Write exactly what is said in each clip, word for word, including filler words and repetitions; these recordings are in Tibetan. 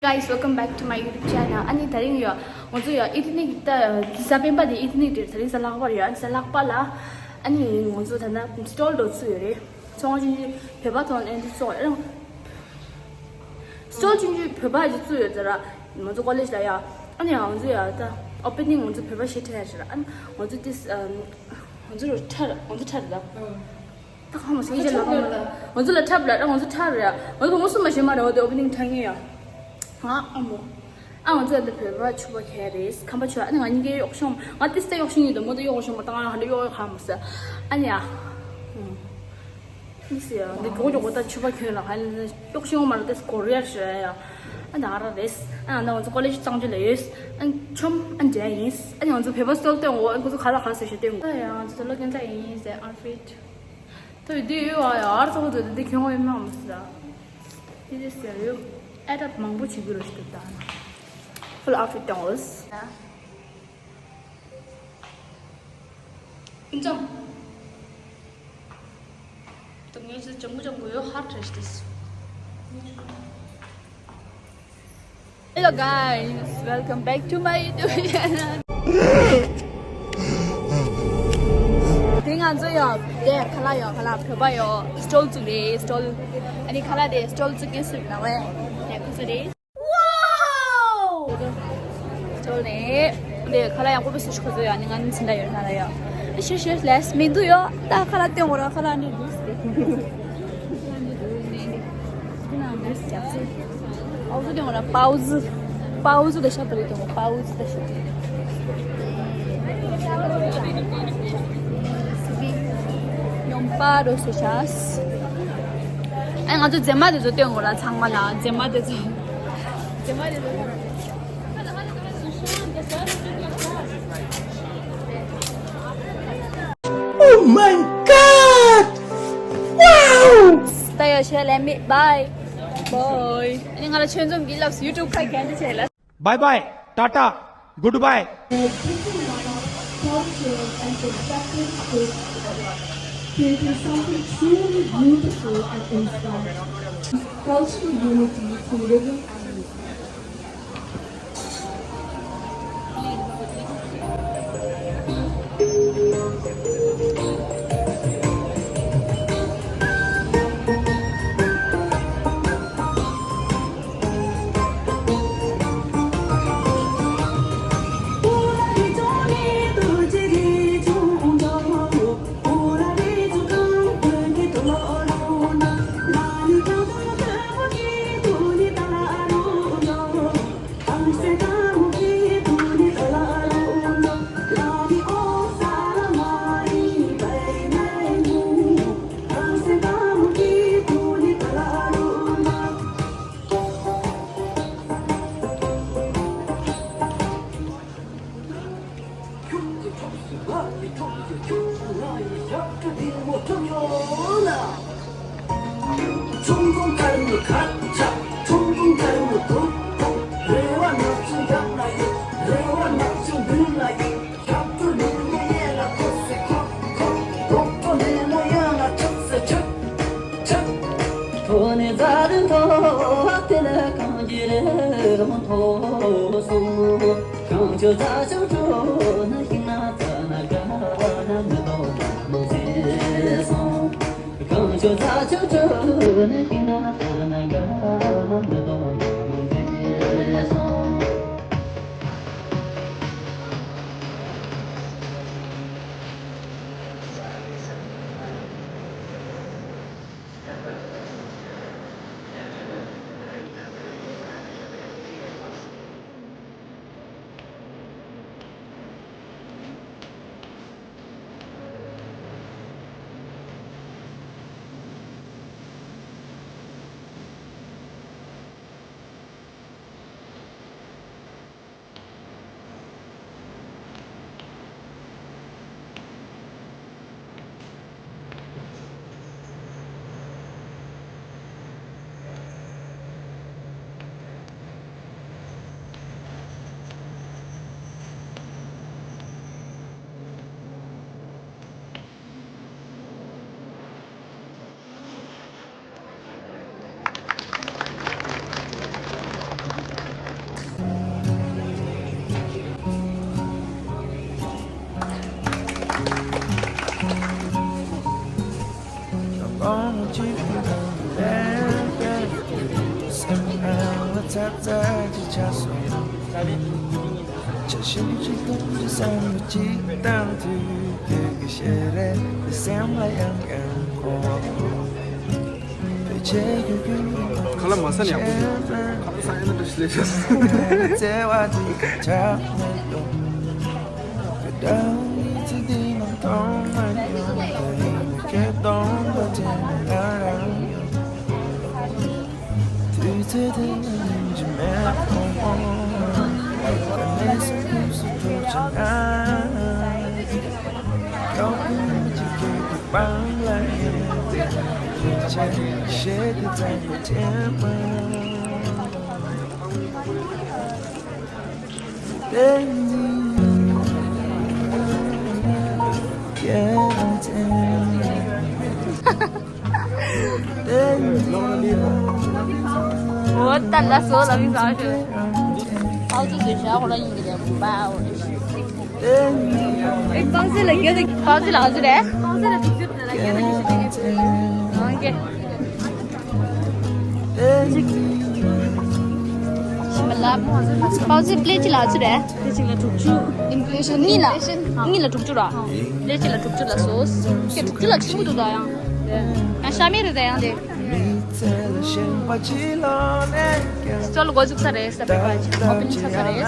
Guys, welcome back to my YouTube channel. ཨ་ནི་དེ་རིང་ཡོད། ང་ཚོ་ཡོད་ཨེ་ཐི་ནིག་ད་གཟའ་སྤེན་པ་དེ་ཨེ་ཐི་ནིག་ཌེ། དེ་རིང་གཟའ་ལྷག་པ་རེད་ཡོད། ཨ་ནི་གཟའ་ལྷག་པ་ལ་ཨ་ནི་ང་ཚོ་ད་ན་སི་ཊོལ་འདྲ་བཙུགས་ཡོད་རེད། ཚོང་ཆུང་ཆུང་བོད་པ་ཐོག་ནས་འདི་བཙུགས་ཡོད་རེད། སི་ཊོལ་ཆུང་ཆུང་བོད་པ་ཞིག་བཙུགས་ཡོད་ཟེར་ར། ང་ཚོ་ཀོ་ལེཇ་ལ་ཡ། ཨ་ནི་ང་ཚོ་ཡ་ད་ཨོ་པེ་ནིང་ང་ཚོ་བོད་པ་ཞིག་ཁྲིད་ཡ་ཟེར་ར། ཨ་ནི་ང་ཚོ་དེ་ང་ཚོ་ཁྲིད་ང་ཚོ་ཁྲིད་ར། ད་ཁ་མ་སང་ཡིན་ལ་ཁ་མ་ལ། ང་ཚོ་ལ་འཁྲབ་ལ་ང་ཚོ་འཁྲབ་རེད། ང་ཚོ་བུ་མོ་གསུམ་མ་ཞེ་མ་རེད། འོ་དེ་ཨོ་པེ་ནིང་འཁྲབ་ངེས་ཡ། ང་ཨ་མོ། ཨ་ང་ཚོ་འདི་བོད་པ་ཕྱུ་པ་ཁྱེར་རེད། ཁམས་པ་ཕྱུ་པ། ཨ་ནི་ང་གཉིས་ཀའི་གཡོག་ཤོང་། ང་ཏིས་ཏ་གཡོག་ཤིང་ཡོད་དོ་མོ་ཏ་གཡོག་ཤོང་མ་ཏ་ང་ཧ་ལས་གཡོག་གཡོག་ཧ་མ་ས། ཨ་ནི་ཡ། ཨ་ནི་སི་ཡ་འདི་མགྱོགས་མགྱོགས་གོ་ད་ཕྱུ་པ་ཁྱོད་ལ་ཧ་ལས་གཡོག་ཤོང་མ་ལ་ཏིས་ཀོ་རི་ཡར་ཤོ་ཡ། ཨ་ནི་ཨ་ར་རེད། ཨ་ནི་ང་ཚོ་ཀོ་ལེཇ་གཙང་ཆུ་ལ་ཡོད། ཨ་ནི་ཆོམ་ཨ་ནི་འཇལ་ཡིན། ཨ་ནི་ང་ཚོ་བོད་པ་སི་ཊོལ་སྟོན་འོ། ཨ་ནི་ཁོ་ཚོ་ག་ལ་ག་ཟེར་ཤོད་སྟོན་འོ། ཨ་ཡ་ང་ཚོ་ད་ལོ་རྒན་ཚ་ཡིན་ཟེར་ཨར་ཕིཊ། ད་ཡོད་དུས་ཡོད་ཨ་ཡ་ཨར་ཚོགས་འདུ་དེ་ཁྱོད་ངོ་ཡོད་མ་མ་སི་ད། དེ་དེ་ཟེར་ཡོད། ཨེ་ད་མང་པོ་བྱེད་དགོས་རེད་ཤི་ད། ཕུལ་ཨའུ་ཕིཊ་དང་འོས། ཨིན་ཙམ། དུ་ངས་ཅི་ཅང་གུ་ཅང་གུ་ཡོད་ཧར་ཁྲེས་ཏིས། Hello guys, welcome back to my YouTube channel. དེ་ང་ཚོ་ཡོད་དེ་ཁ་ལག་ཡོད། ཁ་ལག་བོད་པ་ཡོད་སི་ཊོལ་བཙུགས་རེད། སི་ཊོལ། ཨ་ནི་ཁ་ལག་དེ་སི་ཊོལ་བཙུགས་མཁན་སུ་ཡིན་ན་བས་དེ་ཁོ་ཚོ་རེད། སི་ཊོལ་རེད། དེ་ཁ་ལག་ཡང་ཁོ་པའི་སུ་ཞིག་ཁོ་ཚོ་ཡོད། ཨ་ནི་ང་ནི་ཚིན་ད་ཡོད་ན་ལ་ཡོད། ཤེས་ཤེས་ལས་མི་འདུག་ཡོད། ད་ཁ་ལག་སྟོན་འོ་ར་ཁ་ལག་འདི་འདུག་སྟེ། ཁ་ལག་འདི་འདུག་ནས་འདི། ཁ་ལག་འདི་རྒྱབ་ཚེ། པའོ་ཙི་སྟོན་འོ་ར་པའོ་ཙི། པའོ་ཙི་ད་ཤ་པ་རེད་དང་པའོ་ཙི་ད་ཤ། ཡོང་པ་རོ་སོ་ཤ། ཨ་ང་ཚོ་རྫེས་མ་དེ་ཚོ་སྟོན་འོ་ར་ཚང་མ་ལ་རྫེས་མ་དེ་ཚོ། རྫེས་མ་དེ་ཚོ། Oh my God! Wow! ད་ཡོད་ཤེས་ལེ་མི་བྷའི། བྷའི། ཨ་ནི་ང་ལ་ཆོས་འཛོམས་ཀྱི་ལབ་ཡུ་ཊུབ་ཁ་གན་དེ་བྱས་ལ། Bye bye, tata, goodbye. Culture and constructive space, creating something truly beautiful and inspiring. Cultural unity through rhythm and music. ཁ་ལག་མ་ཟ་ནས་ཡག་པོ་འདུག་ཁ་ལག་ཟ་ཡ་ན་འདྲ་ཞིག་ལས་ཤག་འོ་ད་ལ་སོ་ལ་མི་ཟ་ཞོ། པའོ་ཅི་ཟོས་ཤག་ཁོ་ལ་ཡིན་གྱི་རེད། པའོ། པའོ་ཅི་ལ་རྒྱ་དེ། པའོ་ཅི་ལ་ག་ཚོད་རེད། པའོ་ཅི་ལ་དྲུག་ཅུ་རེད་ལ་རྒྱ་དེ་ཉི་ཤུ་རེད། ཨང་ཀེ། པའོ་ཅི་པླེ་གཅིག་ལ་ག་ཚོད་རེད། པླེ་གཅིག་ལ་དྲུག་ཅུ། ཨིན་ཕི་ལེ་ཤན་གཉིས་ལ། ཨིན་ཕི་ལེ་ཤན། གཉིས་ལ་དྲུག་ཅུ་ར། པླེ་གཅིག་ལ་དྲུག་ཅུ་ལ་སོ། ཁྱེད་དྲུག་ཅུ་ལ་ཆེན་པོ་འདུག་ད་ཡང་། ཡང་ཤ་མེད་རེད་ད་ཡང་དེ། སྤྲོ་ལ་འགོ་འཛུགས་ས་རེད་ས་པེ་ཀ་ཅིག་ཨོ་པན་ཆགས་ས་རེད། ད་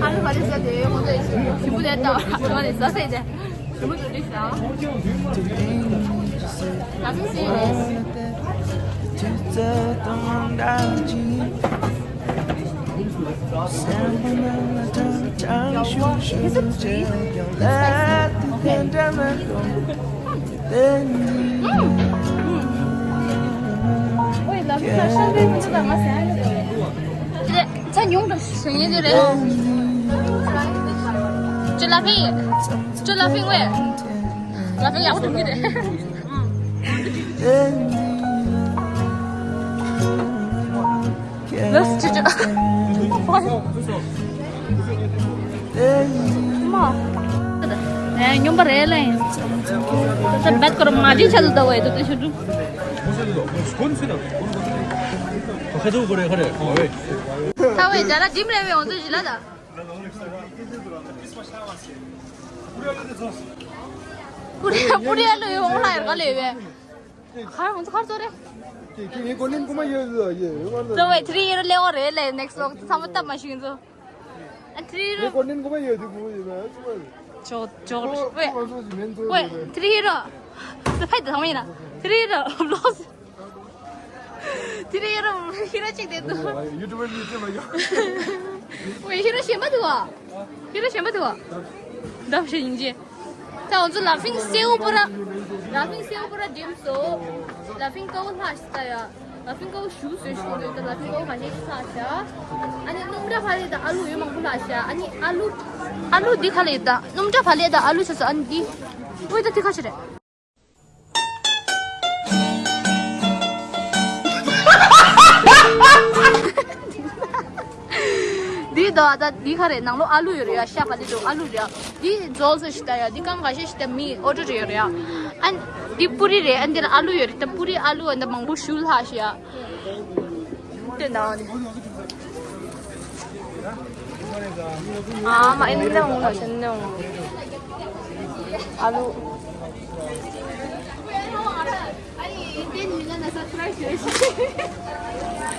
ཨ་ལུ་བ་རེད་ཟ་དེ་ཡོད་ཁོང་ཚོ་ཞིམ་པོ་ལས་ད་ང་ནས་ཟ་ས་ཡི་དེ། ཚ་ཉུང་དུ་ཞུ་ངེས་དེ་རེད། ཅི་ལ་ཕིང་། ཅི་ལ་ཕིང་ཝེ། ལ་ཕིང་ཡག་པོ་འགྲོ་གི་རེད། ལོས་ཅི་ཅི། མ། ཨེ་སྨྱོན་པ་རེད་ལེ། ད་བད་ཀོར་མ་ཇི་ཆ་ལ་ད་ཝེ་ད་དེ་ཤུ་ཏུ། ད་ཝེ་ཇ་ལ་ཌིམ་རེ་ཝེ་འོང་དུ་ཇི་ལ་ད། པུ་རི་པུ་རི་ཨ་ལུ་ཡོད་འོང་ལ་ཡར་ག་ལེ་ཝེ། ཁར་ཧོན་ཁར་ཚོ་རེ། ཀེ་ཀེ་ངའི་གོ་ནིན་ཀུ་མ་ཡོད་ཡོད་ཡོད་ཡོད་ཙོ་བའི་ཐི་རི་ཡེ་རོ་ལེ་འོ་རེ་ལེ་ནེག་སི་ལོག་ཚང་མ་སྟབས་མ་ཤིང་ཚོ། ཨ་ཐི་རི་ཡེ་རོ། ངའི་གོ་ནིན་ཀུ་མ་ཡོད་དུ་ཀུ་མ་ཡོད་ན་ཙོ་བའི། ཅོག་ཅོག་ཝེ། ཝེ་ཐི་རི་ཡེ་རོ། ཙོ་ཕེད་དུ་ཚང་མ་ཡིན་ན། ཐི་རི་ཡེ་རོ་ལོག་སི། དེ་རིང་ཡོད་རུང་ཧི་རོ་གཅིག་དེ་འདུག་ཡུ་ཊུབ་པར་ནི་ཅི་མ་ཡོད། ཝེ་ཧི་རོ་གཞན་པ་འདུག་ག་ཧི་རོ་གཞན་པ་འདུག་ག་འདབ་ཞིག་ཡིན་གྱི། ད་ང་ཚོ་ལ་ཕིང་སེའུ་པུ་ར། ལ་ཕིང་སེའུ་པུ་ར་ཌིམ་སོ། ལ་ཕིང་ཀའུ་ལྷག་ཤི་ད་ཡ། ལ་ཕིང་ཀའུ་ཞུ་སོས་ཤོར་ཡོད་ད། ལ་ཕིང་ཀའུ་ཁ་ཤས་ཤི་ལྷག་ཤ། ཨ་ནི་སྣུམ་འདྲ་ཕ་རེད་ད། ཨ་ལུ་ཡོད་མང་པོ་ལྷག་ཤ། ཨ་ནི་ཨ་ལུ། ཨ་ལུ་འདི་ཁ་ལེ་ད། སྣུམ་འདྲ་ཕ་ལེ་ད། ཨ་ལུ་ཆ་ས་ཨ་ནི་འདི། ཝེ་ད་འདི་ཁ་ཤས་རེད། འདི་དོ་ད་འདི་ག་རེ་ནང་ལོ་ཨ་ལུ་ཡོད་རེད་ཡ། ཤ་བ་འདི་དོ་ཨ་ལུ་རེད་ཡ། འདི་ཛོལ་སོ་ཞིག་ད་ཡ། འདི་གང་ག་ཤ་ཞིག་ད་མི་ཨོ་ཏོ་རེད་ཡ། ཨ་འདི་པུ་རི་རེད། ཨ་འདི་ལ་ཨ་ལུ་ཡོད་རེད་ད། པུ་རི་ཨ་ལུ་ཨ་འདི་མང་པོ་ཞུ་ལྷག་ཤི་ཡ། དེ་ན་ནི། ཨ་མ་ཨེ་ནི་ནང་ལ་ཤན་ནང་། ཨ་ལུ།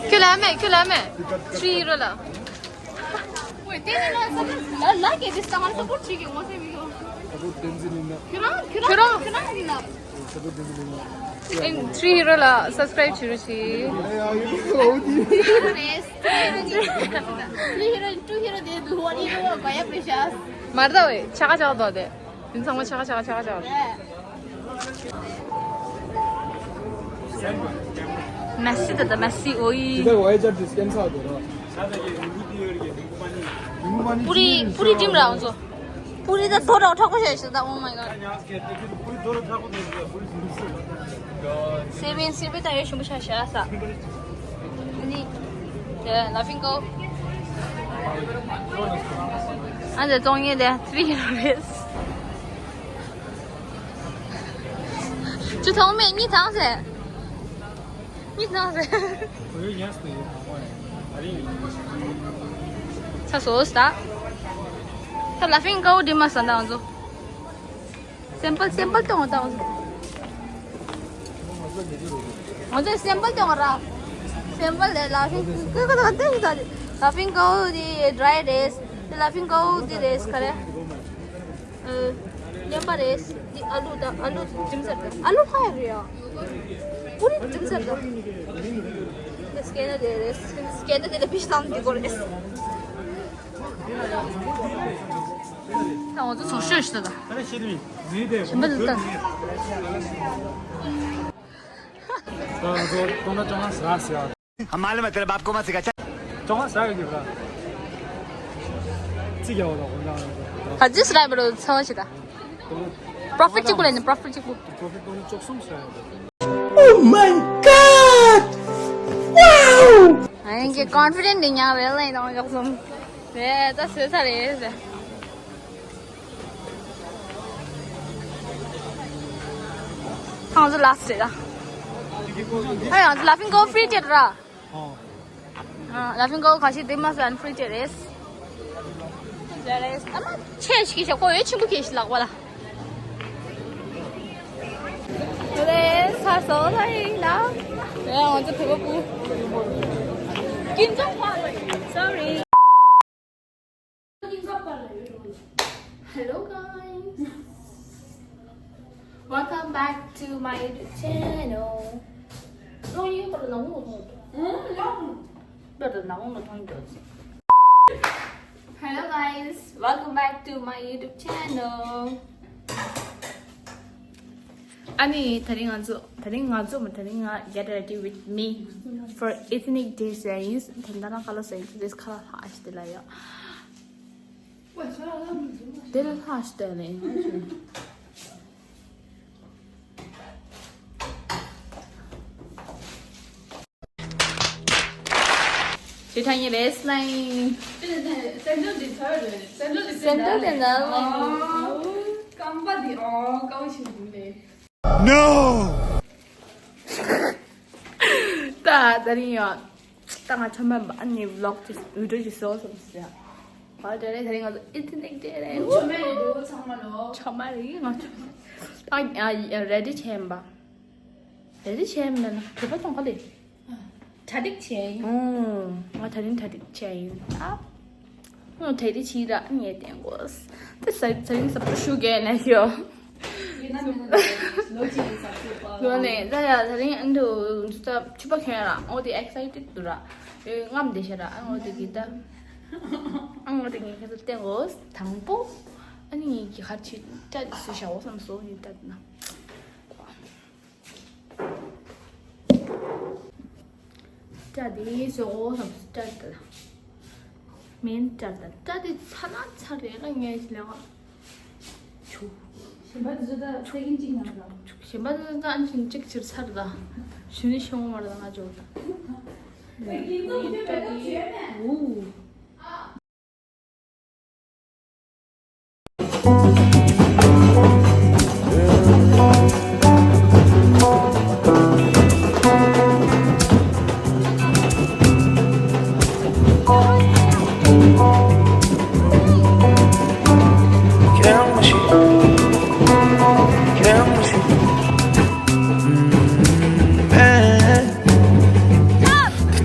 ཁྱོད་ལ་མེད། ཁྱོད་ལ་མེད། ཁྲི་རོ་ལ། ལ་ལ་གེ་དེ་སང་སོ་པོར་ཅིག་གི་ངོ་སེ་མི་ཐོང་། ཁྱོད་རང་ཁྱོད་རང་ཁྱོད་རང་ཁྱོད་རང་ཡིན་ན། ཨིན་ཁྲི་རོ་ལ་སབ་སི་ཀྲའིབ་བྱེད་རོགས་གྱིས། ཁྲི་རོ་རེད། ཁྲི་རོ་ཁྲི་རོ་དེ་ལུ་བ་ནི་རོ་ག་ཡ་པེ་ཤ། མ་རེད་ད་ཝེ་ཆ་ག་ཆ་ག་དོ་དེ། དེ་ཚང་མ་ཆ་ག་ཆ་ག་ཆ་ག་ཆ་ག། མེ་སི་ད་ད་མེ་སི་ཨོ་ཡི། इधर वाई चार डिस्काउंट सा दे रहा। ཉིན་མོ་མ་ནི་པུ་རི་པུ་རི་ཌིམ་ར་འོང་ཚོ། པུ་རི་ད་དོ་ར་མཁྲེགས་པོ་བྱས་ཤག་ད། Oh my god. སེ་བན་སེ་བན་ད་ཡོད་ཞུམ་པོ་ཤ་ཤ་ས། ནི། ལ་ཕིང་ཀོ། ཨ་ནི་བཙོང་ཡས་དེ་ཐི་རི་ཡུ་རོ་རེད། ཅི་ཐོང་མེད་གཉིས་ཐང་ཟེར། གཉིས་ཐང་ཟེར། ཚ་སོ་ས། ད་ལ་ཕིང་ཀའུ་འདི་མ་ཟ་ད་ང་ཚོ། སེམ་པལ་སེམ་པལ་གཏོང་གཏོང་། ང་ཚོ་སེམ་པལ་གཏོང་ར། སེམ་པལ་ལས་ལ་ཕིང་ཀའུ་ལ་ཕིང་ཀའུ་དེ་ཌ་རའི་རེད། དེ་ལ་ཕིང་ཀའུ་དེ་རེད་ག་རེ། ཨ། ལེན་པ་རེད། དེ་ཨ་ལུ་དང་ཨ་ལུ་ཇིམ་ཟེར་དང་ཨ་ལུ་ཧ་ཡ་རེད་ཡ། པུ་རི་ཇིམ་ཟེར་དང་། དེ་སྐེ་ན་དེ་རེད། སྐེ་ན་དེ་ལ་ཕིཤ་ལམ་དེ་གོ་རེད། ད་ང་ཚོ་ཚོགས་ཤོད་ཤི་ད། ཞིམ་པ་འདི་ལྟ། ད་ང་ཚོ་སྟོང་ཕྲག་བཅོ་ལྔ་ཟ་ཟེར་ཡ། हम मालूम है तेरे बाप को मत सिखा। སྟོང་ཕྲག་ཟ་ཡོད་ཀྱི་ར། ཅི་རྒྱག་པ་དང་ཧོན་ལ། ག་ཅི་ཟ་ར་བར་ཚོ་ཞི་ད། པྲོ་ཕིཊ་གཅིག་པུ་ལེན་ནི་པྲོ་ཕིཊ་གཅིག་པུ། པྲོ་ཕིཊ་སྟོང་ཕྲག་བཅུ་གསུམ་ཟ་ཡོད། Oh my God! Wow! ཨ་ཡིན་གྱི་ཀོན་ཕི་ཌེན་ཊི་འདི་ཉག་རེད་ལ་ཡིན་དང་བཅུ་གསུམ། རེད་ད་ཟོས་ཚར་རེད་ཟེར། ཁང་ཚོ་ལ་སེ་ར། ཧེ་ཡང་ལ་ཕིང་ཀའུ་ཕི་རི་ཅེ་ར། ཨ་ལ་ཕིང་ཀའུ་ཁ་ཤས་དེ་མ་སོན་ཕི་རི་ཅེ་རེད། ཟེར་རེད། ཨ་མ་ཆེ་ཞིག་ཤ་ཁོ་ཡོད་ཆེན་པོ་ཁེ་ཞིག་ལག་པ་ལ། རེད་ས་སོ་ལ་ཡིན་ལ། རེད་ང་ཚོ་བོད་པ་པུ། ཀིན་ཀ་པ་ལ་ཡིན། Sorry. Hello guys, welcome back to my YouTube channel. Hello guys, welcome back to my YouTube channel. ཨ་ནི་དེ་རིང་ང་ཚོ་དེ་རིང་ང་ཚོ་མ་དེ་རིང་ང་get ready with me for ethnic day ཟེར་ཡིན། དེ་འདྲ་ན་ཁ་ལོ་ཟེར་ཡིན། དེ་ཁ་ལ་ལྷག་ཞིག་དེ་ལ་ཡོད། དེ་ལ་ལྷག་ཞིག་དེ་ལ་ཡིན། ཞེ་དྲག་ཡིན་རེད་སྣང་། སེམས་ཚོར་འདི་ཚར་རེད། སེམས་ཚོར་འདི་སེམས་ཚོར་དེ་འདྲ་ལ་ཡིན། རྐང་པ་འདི་ཨོ་དཀའ་བ་ཞིག་འདུག་ལེ། No! ད་ད་རིང་ཡང་ད་ང་ཆ་མ་ཨ་ནི་ཝི་ལོག་ཅིག་ཝི་ཌི་ཡོ་ཅིག་བཟོ་བསམ་སོང་ཡ། ཨ་དེ་རིང་ད་རིང་ང་ཚོ་ཨི་ཐི་ནིག་ཌེ་རེད། ཆ་མ་རེད་འདུག་ཚང་མ་ལོ། ཆ་མ་རེད་ང་ཚོ་ད་ཡ་རེ་ཌི་བྱས་ཡིན་པ། རེ་ཌི་བྱས་ཡིན་མེད་ན་གྲོད་པ་ཚོང་ཁ་ལས། གྲ་སྒྲིག་བྱས་ཡིན། ཨོ། ང་ད་རིང་གྲ་སྒྲིག་བྱས་ཡིན་ད། ཨོ་གྲ་སྒྲིག་བྱས་ར་ངས་བསྟན་དགོས། ད་ཟ་ཟ་རིང་ཟ་པོ་ཞུ་གས་ན་ཤོ། ལོ་ནས་ད་ཡ་ད་རིང་ཨ་འདུ་ད་ཕྱུ་པ་ཁྱོད་ར་ཨོ་དེ་ཨེག་སའི་ཊེཌ་འདུག་ར། ཨེ་རྔམ་བསྡད་ཤ་ར་ཨ་ཨོ་དེ་གི་ད། ཨ་ཨོ་དེ་ངས་ཁྱེད་ཚོ་བསྟན་དགོས། དང་པོ་ཨ་ནི་ངས་གི་ཁར་ཆི་ཏྲ་དེ་སུ་ཤ་འོ་བསམ་སོ་ཡིན་ཏྲ་དེ་ན། སྐྲ་དེ་བཟོ་བསམ་སྐྲ་དེ་ལ། མིན་སྐྲ་དང་སྐྲ་དེ་ཚ་ན་ཚ་རེད་ལ་ངས་ལས་ཀ་ཆུ། གཞན་པ་དེ་ཚོ་ད་ཚེ་གིན་གཅིག་ན་ད། གཞན་པ་དེ་ཚོ་ད་ཨན་ཅིན་གཅིག་ཕྱིར་ཚར་ད། ཞུ་ནི་ཤོང་མར་ད་ང་ཅོ་ད། ཚེ་གིན་གཅིག་ཕྱིར་ད་དེ། ཨུ།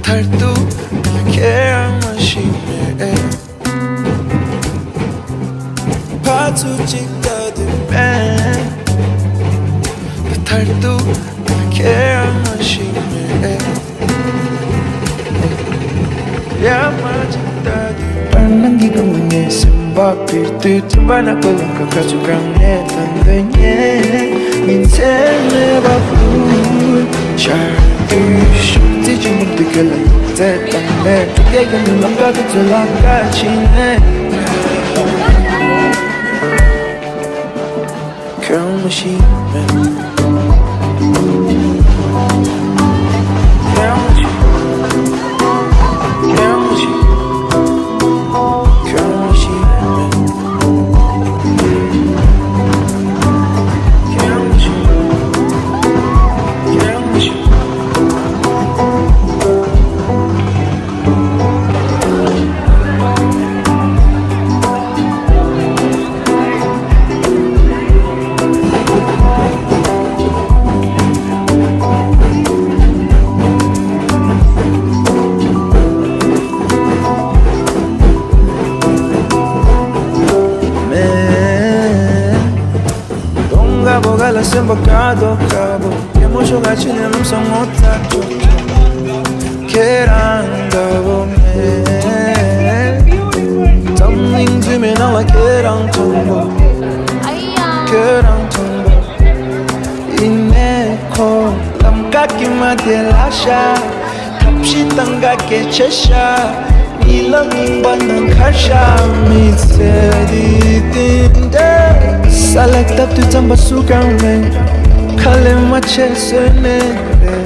མཐར་ཐུག་ཁྱེད་རང་མ་ཤེས་མེད། ཕར་ཚུར་གཅིག་ལྟ་དུས་མེད། མཐར་ཐུག་ཁྱེད་རང་མ་ཤེས་མེད། ཡ་མ་གཅིག་ལྟ་དུས་པར་ནང་གི་སྒང་ལ་ངའི་སེམས་པ་འཕེར་དུས་ཚོད་པ་ན་པ་ལང་ཀ་ཁ་ཚུར་གང་ནས་ཐོན་པའི་ངས་མིན་ཚད་མེད་པ་བུ་ཆར་དུས་ཤུགས་རྩེ་གཅིག་མུར་དུ་ག་ལ་ཡོད་ཚད་དང་ལས་དྲུག་བརྒྱ་གི་ནི་ལམ་ཁ་དུ་ཚོད་ལ་ཁ་ཕྱིན་ནས། ཁྱོད་རང་མ་ཤེས་མེད། ཁྱོད་རང་མ་ཤེས། ཁྱོད་རང་མ་ཤེས། ཁྱོད་རང་མ་ཤེས་མེད། སེམས་པ་དགའ་དོ་དགའ་པོ། ཡ་མོ་ཤོག་ག་ཕྱི་ནས་ལམ་སང་ངོ་ཚ་ཆོག་ཆོག་ཁྱེད་རང་འདྲ་པོ་མེད། འཛམ་གླིང་འཛུལ་མའི་ནང་ལ་ཁྱེད་རང་མཐོང་པོ། ཁྱོད་རང་མཐོང་པོ། ཡིན་ནའི་ཁོ་ལམ་ཀ་གི་མ་དེ་ལ་ཤ། ཐབས་ཤེས་བཏང་ག་སྐད་ཆ་ཤ། ཉི་ལ་ཉིན་པ་ནང་ཁར་ཤ། མི་ཚེ་འདི་དེ་འདྲ། ས་ལ་བཏབ་དུས་རྩམ་པ་སུ་གང་མེད། ཁ་ལས་མ་ཆད་བཟོས་ནས་རེད།